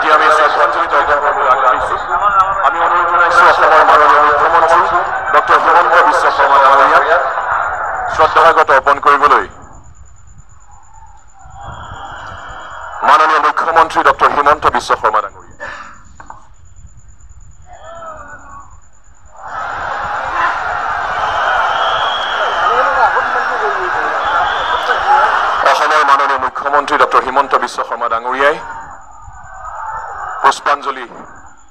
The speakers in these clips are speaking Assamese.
এতিয়া আমি শ্ৰদ্ধাঞ্জলি তৰ্পণ কৰিবলৈ আগবাঢ়িছোঁ। আমি অনুৰোধ জনাইছোঁ অসমৰ মাননীয় মুখ্যমন্ত্ৰী ডক্টৰ হিমন্ত বিশ্ব শৰ্মা ডাঙৰীয়াক শ্ৰদ্ধাৰ্ঘ তৰ্পণ কৰিবলৈ। মাননীয় মুখ্যমন্ত্ৰী ডক্টৰ হিমন্ত বিশ্ব শৰ্মা ডাঙৰীয়া। অসমৰ মাননীয় মুখ্যমন্ত্ৰী ডক্টৰ হিমন্ত বিশ্ব শৰ্মা ডাঙৰীয়াই পুষ্পাঞ্জলি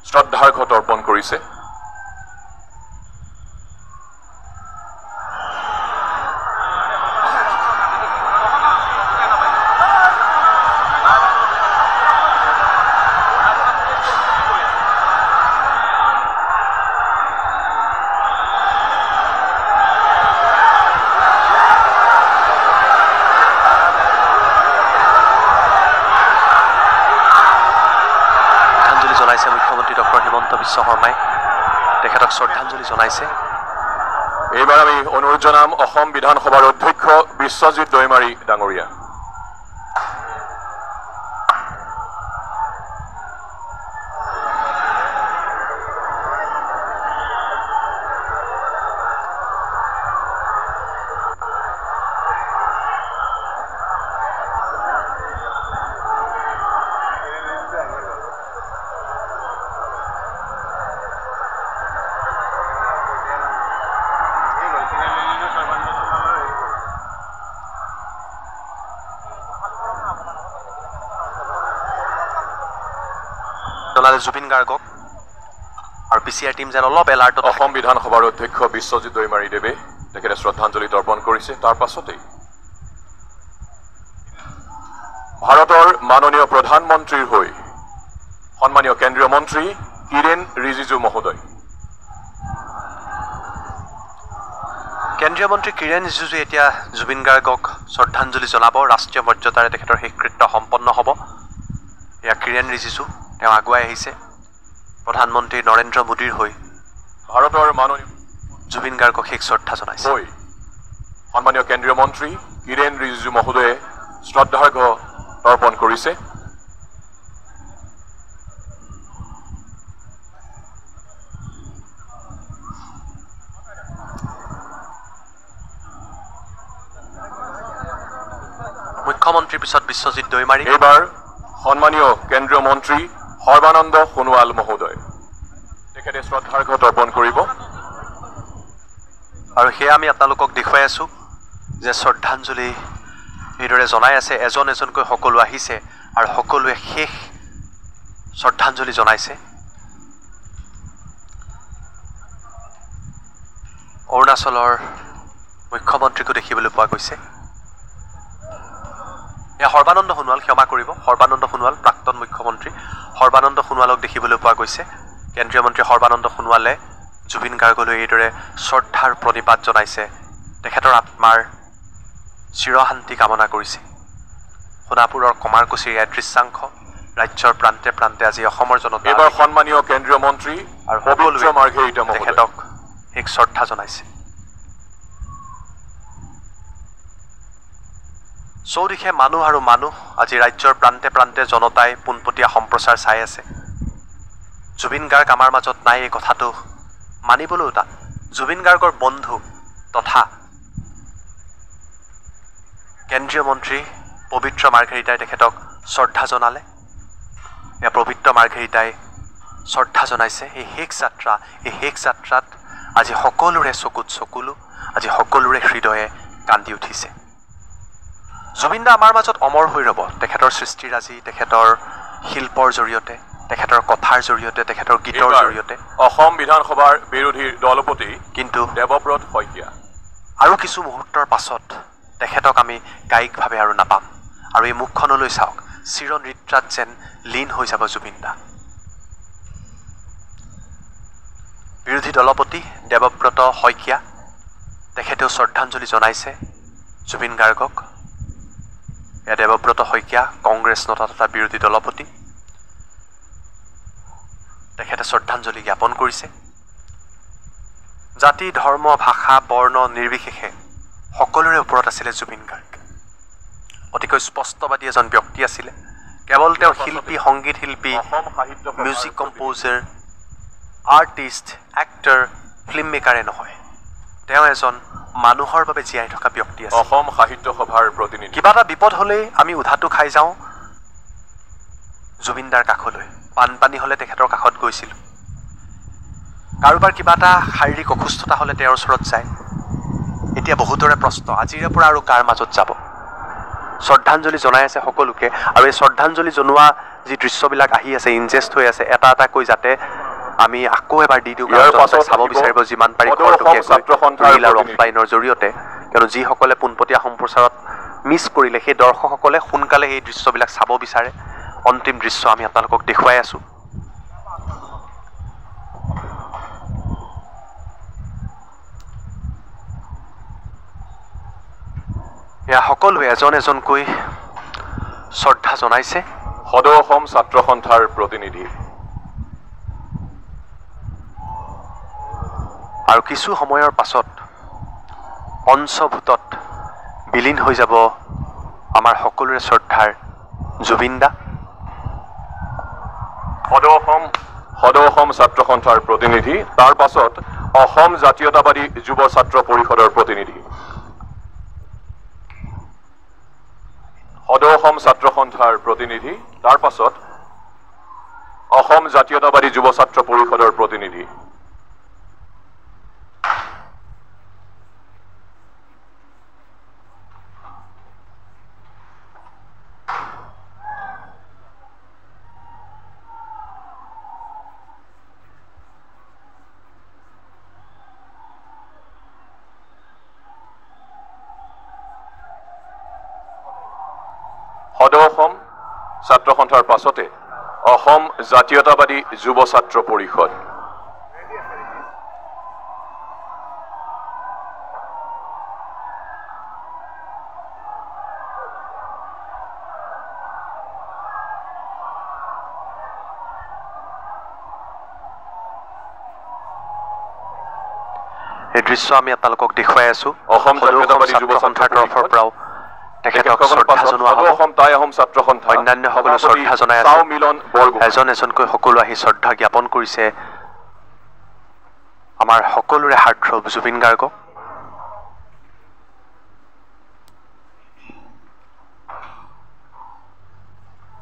শ্ৰদ্ধাৰ্ঘ তৰ্পণ কৰিছে। জনাইছে মুখ্যমন্ত্ৰী ডক্টৰ হিমন্ত বিশ্ব শৰ্মাই, তেখেতক শ্ৰদ্ধাঞ্জলি জনাইছে। এইবাৰ আমি অনুৰোধ জনাম অসম বিধানসভাৰ অধ্যক্ষ বিশ্বজিৎ দৈমাৰী ডাঙৰীয়া। জনালে জুবিন গাৰ্গক আৰু পি চি আৰ টিম যেন অলপ এলাৰ্টত। অসম বিধানসভাৰ অধ্যক্ষ বিশ্বজিৎ দৈমাৰী দেৱে তেখেতে শ্ৰদ্ধাঞ্জলি তৰ্পণ কৰিছে। তাৰ পাছতেই ভাৰতৰ মাননীয় প্ৰধানমন্ত্ৰীৰ হৈ সন্মানীয় কেন্দ্ৰীয় মন্ত্ৰী কিৰেণ ৰিজিজু মহোদয়। কেন্দ্ৰীয় মন্ত্ৰী কিৰেণ ৰিজিজুৱে এতিয়া জুবিন গাৰ্গক শ্ৰদ্ধাঞ্জলি জনাব। ৰাষ্ট্ৰীয় মৰ্যাদাৰে তেখেতৰ শেষকৃত্য সম্পন্ন হ'ব। এয়া কিৰেণ ৰিজিজু, তেওঁ আগুৱাই আহিছে প্ৰধানমন্ত্ৰী নৰেন্দ্ৰ মোদীৰ হৈ ভাৰতৰ মাননীয় জুবিন গাৰ্গক শেষ শ্ৰদ্ধা জনাইছে। সন্মানীয় কেন্দ্ৰীয় মন্ত্ৰী কিৰেণ ৰিজিজু মহোদয়ে শ্ৰদ্ধাৰ্ঘ তৰ্পণ কৰিছে। মুখ্যমন্ত্ৰীৰ পিছত বিশ্বজিৎ দৈমাৰী। এইবাৰ সন্মানীয় কেন্দ্ৰীয় মন্ত্ৰী সৰ্বানন্দ সোণোৱাল মহোদয়, তেখেতে শ্ৰদ্ধাৰ্ঘ তৰ্পণ কৰিব। আৰু সেয়া আমি আপোনালোকক দেখুৱাই আছোঁ যে শ্ৰদ্ধাঞ্জলি এইদৰে জনাই আছে। এজন এজনকৈ সকলো আহিছে আৰু সকলোৱে শেষ শ্ৰদ্ধাঞ্জলি জনাইছে। অৰুণাচলৰ মুখ্যমন্ত্ৰীকো দেখিবলৈ পোৱা গৈছে। এয়া সৰ্বানন্দ সোণোৱাল, ক্ষমা কৰিব, সৰ্বানন্দ সোণোৱাল প্ৰাক্তন মুখ্যমন্ত্ৰী সৰ্বানন্দ সোণোৱালক দেখিবলৈ পোৱা গৈছে। কেন্দ্ৰীয় মন্ত্ৰী সৰ্বানন্দ সোণোৱালে জুবিন গাৰ্গলৈ এইদৰে শ্ৰদ্ধাৰ প্ৰণিপাত জনাইছে, তেখেতৰ আত্মাৰ চিৰশান্তি কামনা কৰিছে। সোণাপুৰৰ কমাৰকুছিৰ এয়া দৃশ্যাংশ। ৰাজ্যৰ প্ৰান্তে প্ৰান্তে আজি অসমৰ জনতা এইবাৰ সন্মানীয় কেন্দ্ৰীয় মন্ত্ৰী আৰু পবিত্ৰ মাৰ্ঘেৰিটা মহোদয় তেখেতক শেষ শ্ৰদ্ধা জনাইছে। চৌদিশে মানুহ আৰু মানুহ। আজি ৰাজ্যৰ প্ৰান্তে প্ৰান্তে জনতাই পোনপটীয়া সম্প্ৰচাৰ চাই আছে। জুবিন গাৰ্গ আমাৰ মাজত নাই, এই কথাটো মানিবলৈও টান। জুবিন গাৰ্গৰ বন্ধু তথা কেন্দ্ৰীয় মন্ত্ৰী পবিত্ৰ মাৰ্ঘেৰিটাই তেখেতক শ্ৰদ্ধা জনালে। এয়া পবিত্ৰ মাৰ্ঘেৰিটাই শ্ৰদ্ধা জনাইছে। এই শেষ যাত্ৰা, এই শেষ যাত্ৰাত আজি সকলোৰে চকুত চকুলো, আজি সকলোৰে হৃদয়ে কান্দি উঠিছে। জুবিন দা আমাৰ মাজত অমৰ হৈ ৰ'ব। তেখেতৰ সৃষ্টিৰাজি, তেখেতৰ শিল্পৰ জৰিয়তে, তেখেতৰ কথাৰ জৰিয়তে, তেখেতৰ গীতৰ জৰিয়তে। অসম বিধানসভাৰ বিৰোধীৰ দলপতি কিন্তু দেৱব্ৰত শইকীয়া। আৰু কিছু মুহূৰ্তৰ পাছত তেখেতক আমি কায়িকভাৱে আৰু নাপাম। আৰু এই মুখখনলৈ চাওক, চিৰনিদ্ৰাত যেন লীন হৈ যাব জুবিন দা। বিৰোধী দলপতি দেৱব্ৰত শইকীয়া, তেখেতেও শ্ৰদ্ধাঞ্জলি জনাইছে জুবিন গাৰ্গক। এয়া দেৱব্ৰত শইকীয়া, কংগ্ৰেছ নেতা তথা বিৰোধী দলপতি, তেখেতে শ্ৰদ্ধাঞ্জলি জ্ঞাপন কৰিছে। জাতি, ধৰ্ম, ভাষা, বৰ্ণ নিৰ্বিশেষে সকলোৰে ওপৰত আছিলে জুবিন গাৰ্গ। অতিকৈ স্পষ্টবাদী এজন ব্যক্তি আছিলে। কেৱল তেওঁ শিল্পী, সংগীত শিল্পী, music composer, artist, actor, film মেকাৰে নহয়, তেওঁ এজন মানুহৰ বাবে জীয়াই থকা ব্যক্তি আছিল। অসম সাহিত্য সভাৰ প্ৰতিনিধি। কিবা এটা বিপদ হ'লেই আমি উধাটো খাই যাওঁ জুবিনদাৰ কাষলৈ। বানপানী হ'লে তেখেতৰ কাষত গৈছিলোঁ। কাৰোবাৰ কিবা এটা শাৰীৰিক অসুস্থতা হ'লে তেওঁৰ ওচৰত যায়। এতিয়া বহুতৰে প্ৰশ্ন, আজিৰে পৰা আৰু কাৰ মাজত যাব? শ্ৰদ্ধাঞ্জলি জনাই আছে সকলোকে। আৰু এই শ্ৰদ্ধাঞ্জলি জনোৱা যি দৃশ্যবিলাক আহি আছে, ইনজেষ্ট হৈ আছে, এটা এটাকৈ যাতে আমি আকৌ এবাৰ দি দিওঁ, চাব বিচাৰিব যিমান পাৰি ৰিল আৰু অফলাইনৰ জৰিয়তে। কিয়নো যিসকলে পোনপটীয়া সম্প্ৰচাৰত মিছ কৰিলে, সেই দৰ্শকসকলে সোনকালে এই দৃশ্যবিলাক চাব বিচাৰে। অন্তিম দৃশ্য আমি আপোনালোকক দেখুৱাই আছোঁ। এয়া সকলোৱে এজন এজনকৈ শ্ৰদ্ধা জনাইছে। সদৌ অসম ছাত্ৰ সন্থাৰ প্ৰতিনিধি। আৰু কিছু সময়ৰ পাছত পঞ্চভূতত বিলীন হৈ যাব আমাৰ সকলোৰে শ্ৰদ্ধাৰ জুবিন দা। সদৌ অসম ছাত্ৰ সন্থাৰ প্ৰতিনিধি, তাৰ পাছত অসম জাতীয়তাবাদী যুৱ ছাত্ৰ পৰিষদৰ প্ৰতিনিধি। সদৌ অসম ছাত্ৰ সন্থাৰ প্ৰতিনিধি, তাৰ পাছত অসম জাতীয়তাবাদী যুৱ ছাত্ৰ পৰিষদৰ প্ৰতিনিধি। সদৌ অসম ছাত্ৰ সন্থাৰ পাছতে অসম জাতীয়তাবাদী যুৱ ছাত্ৰ পৰিষদ। এই দৃশ্য আমি আপোনালোকক দেখুৱাই আছো। অসম জাতীয়তাবাদী যুৱ সন্থাৰ তৰফৰ পৰাও তেখেতক শ্ৰদ্ধা জনোৱা হ'ব। টাই আহোম ছাত্ৰ সন্থা, অন্যান্য সকলো শ্ৰদ্ধা জনাই আছে। এজন এজনকৈ সকলো আহি শ্ৰদ্ধা জ্ঞাপন কৰিছে আমাৰ সকলোৰে হাৰ্টথ্ৰব জুবিন গাৰ্গক।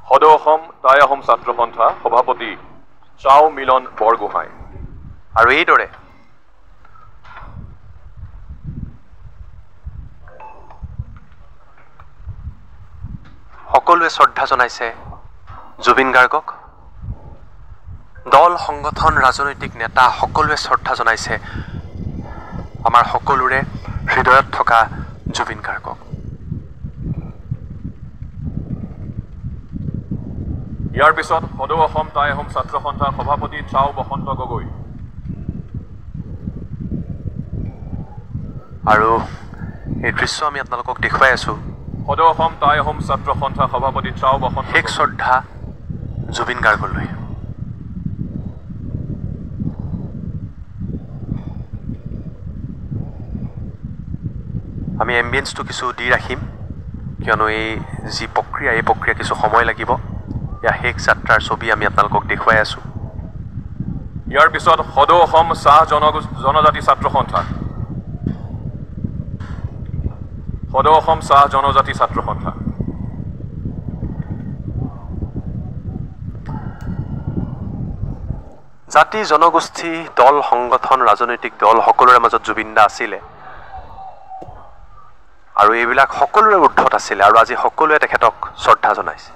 সদৌ অসম টাই আহোম ছাত্ৰ সন্থা সভাপতি চাও মিলন বৰগোহাঁই। আৰু এইদৰে সকলোৱে শ্ৰদ্ধা জনাইছে জুবিন গাৰ্গক। দল, সংগঠন, ৰাজনৈতিক নেতা সকলোৱে শ্ৰদ্ধা জনাইছে আমাৰ সকলোৰে হৃদয়ত থকা জুবিন গাৰ্গক। ইয়াৰ পিছত সদৌ অসম টাই আহোম ছাত্ৰ সন্থাৰ সভাপতি চাও বসন্ত গগৈ। আৰু এই দৃশ্য আমি আপোনালোকক দেখুৱাই আছোঁ। সদৌ অসম টাই আহোম ছাত্ৰ সন্থা সভাপতি চাও বসন্ত শেষ শ্ৰদ্ধা জুবিন গাৰ্গলৈ। আমি এম্বিয়েন্সটো কিছু দি ৰাখিম, কিয়নো এই যি প্ৰক্ৰিয়া, এই প্ৰক্ৰিয়া কিছু সময় লাগিব। ইয়াৰ শেষ যাত্ৰাৰ ছবি আমি আপোনালোকক দেখুৱাই আছোঁ। ইয়াৰ পিছত সদৌ অসম চাহ জনজাতি ছাত্ৰ সন্থা, সদৌ অসম চাহ জনজাতি ছাত্ৰ সন্থা। জাতি, জনগোষ্ঠী, দল, সংগঠন, ৰাজনৈতিক দল সকলোৰে মাজত জুবিন দা আছিলে আৰু এইবিলাক সকলোৰে ঊৰ্ধত আছিলে। আৰু আজি সকলোৱে তেখেতক শ্ৰদ্ধা জনাইছে।